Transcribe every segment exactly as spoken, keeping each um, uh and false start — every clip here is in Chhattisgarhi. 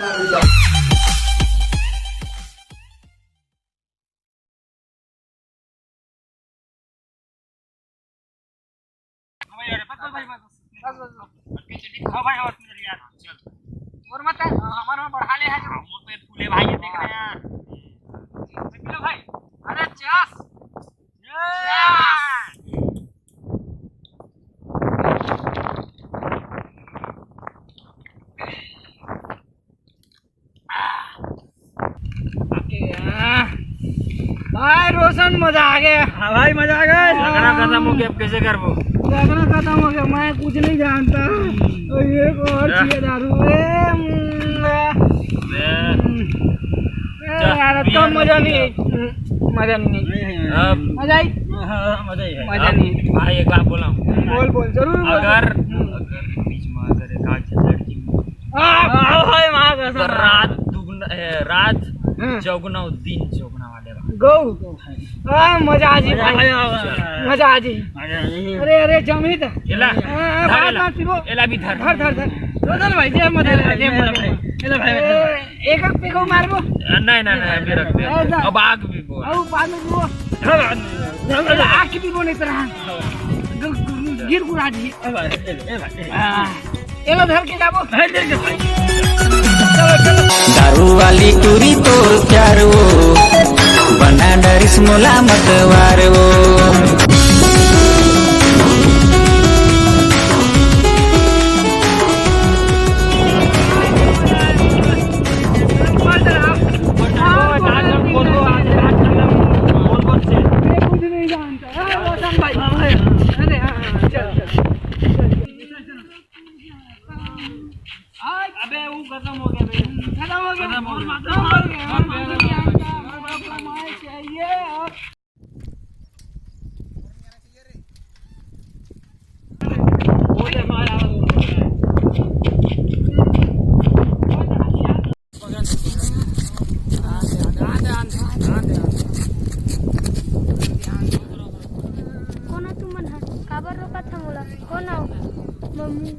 और मत, हमारे में बढ़ा ले है जो। हाँ, वो तो फूले भाई, ये देख रहे हैं यार। भाई, अरे चस। भाई रोशन, मजा आ गया। हाँ भाई, मजा आ गया। झगड़ा खत्म हो गया, अब कैसे करबो? झगड़ा खत्म हो गया, मैं कुछ नहीं जानता। तो ये को और चाहिए दारू। ए, ए, ए, यार, अब तो मजा नहीं है। मजा नहीं है। अब मजा आई? हाँ, मजा ही है। मजा नहीं है। भाई, एक बात बोला हूँ। बोल, बोल, जरूर बोल। अगर, हम्म। अगर बीच में अगर एक आध लड़की आ, आ, भाई, माँ कसम। तो रात दुगना, ए, रात हम्म। चौगुना और दिन चौगुना वाले रहा। गौ। आ, मजा आ जी भाई। मजा आ जी। अरे, अरे, जमी त। एला। हाँ, हाँ, धर बात एला। मत पीबो। एला भी धर। धर, धर, धर। रोशन भाई, जे मत ले, जे मत ले। एला भाई, ए, एक एक पेगो मारबो। नहीं, नहीं, नहीं, अभी रख दे। ए, जा। अब आग भी बोल। अब बाद में पीबो। एला आग की पीबो नहीं तरह। ग-, ग-, गिर गुरा जी। ए भाई, ए भाई, ए भाई। हाँ। एला धर के जाबो। धर के भाई। चलो, चलो। दारू वाली टूरी तोर प्यार वो, बना डरिस मोला मतवार वो। कुछ नहीं जानता। हाँ, रोशन भाई। अरे हाँ, हाँ, चल, चल। अबे वो खत्म हो गया बे। खत्म हो गया। खत्म हो गया। खत्म हो गया। कोन तुमन ह? काबर रोकत ह मोला? कोन आव? मम्मी।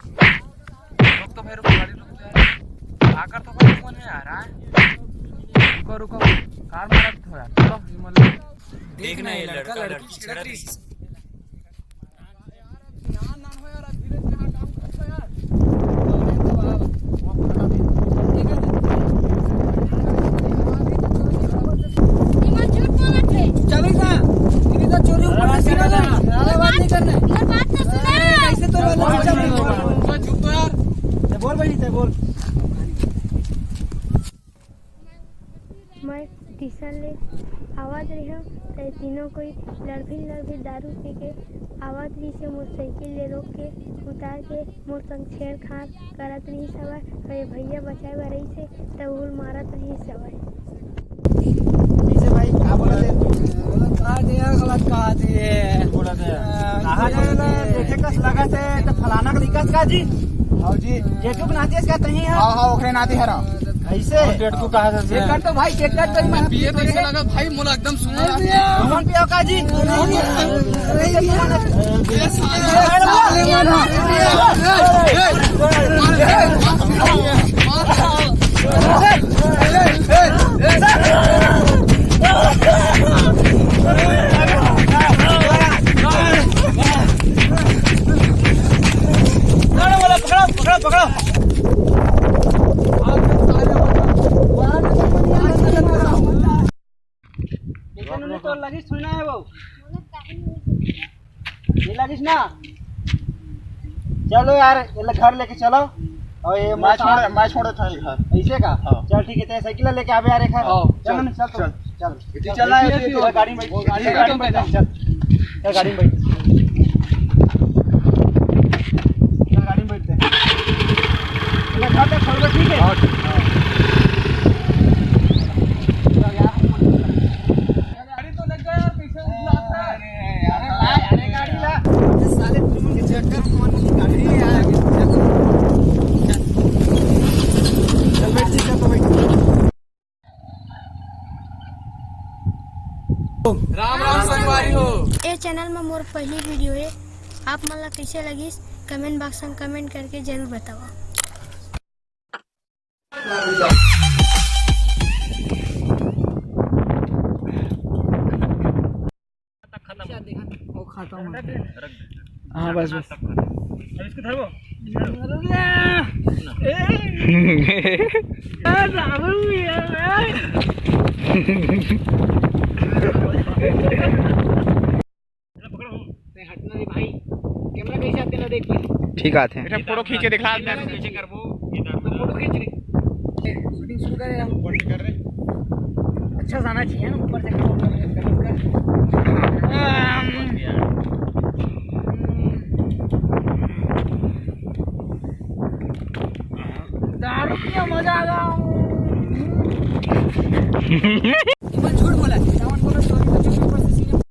रुक तो भाई, रुक, गाड़ी रुक तो यार। आकर तो भाई, कौन है यार, हाँ? रुको, रुको, कार मारा थोड़ा। चलो, ये मतलब देखना, ये लड़का लड़की छिड़त रही। इमन झूठ बोलत हे। चुपचाप रही सा। इधर तो चोरी ऊपर से सीधा था। ज्यादा बात नहीं करना है। मोर बात तो सुना। कैसे तो बोल रहे हो? चुप तो यार। ते बोल भाई, ते बोल। मैं टीसन ले आवत रहिहूँ, त तीनों कोई लड़भिन लड़भिन दारू पी के आवत रहिस हे, मोटरसाइकिल ले रोक के उतार के मोर संग छेड़खाड़ करत रहिस हवय, अउ ये भैया बचाए बर रहिस हे, त उल मारत रहिस हवय। कैसे भाई, का बोलत हे? गलत कहा दिया, गलत कहा दिए। बोलत हे। हाँ, कहा जी, बोलत हे? देखे कस लगत हे, त फलाना के लइका का जी? हाँ जी। जेठू के नाती का तहीं है? हाँ, हाँ, ओकरे नाती हरा। कैसे? जेठू कहा था? जेठू तो भाई, जेठू तो मैं पिए तो ऐसे लगा भाई, मोला एकदम सुना। कौन पिया का जी? लगिस थोड़ी ना हे वो। नहीं लगिस ना। चलो यार, ये ले घर लेके चलो। और ये मैं मसाज छोड़े, मैं छोड़े था ये घर। ऐसे का? हाँ। चल ठीक है, तेरे साइकिल लेके आवे यार एक घर। हाँ, चलो चल, ना, चल तो। चल। चल। इसी चल, चलना है, इसी इसी इसी गाड़ी में बैठ, वो गाड़ी इसी में गाड़ी में बैठ। बैठ, चल। चल, गाड़ी में बैठ। चल, गाड़ी में बैठते हैं। चल, घर तक छोड़ दो, ठीक है? हाँ, ठीक। चल यार। गाड़ी तो लग गया यार, पीछे उतरता है। अरे, अरे, ला, अरे, गाड़ी ला। ये साले तुम के चक्कर में कौन सी गाड़ी है यार? चल बैठ, चल तो बैठ। राम राम संगवारी हो। ए चैनल में मोर पहली वीडियो है, आप मन ला कैसे लगिस, कमेंट बॉक्स में कमेंट करके जरूर बताओ। वो खाता हूँ। हाँ, बस, बस। अब इसको धरो। नहीं, हटना रे भाई, कैमरा कैसे आते ना देख के। ठीक आते हैं। बेटा, फोटो खींच के दिखा दे। कैसे करबो? फोटो खींच रहे। शूटिंग शुरू करे हम। ऊपर से कर रहे। अच्छा जाना चाहिए ना, ऊपर से करो। दारू पिया, मजा आ गया।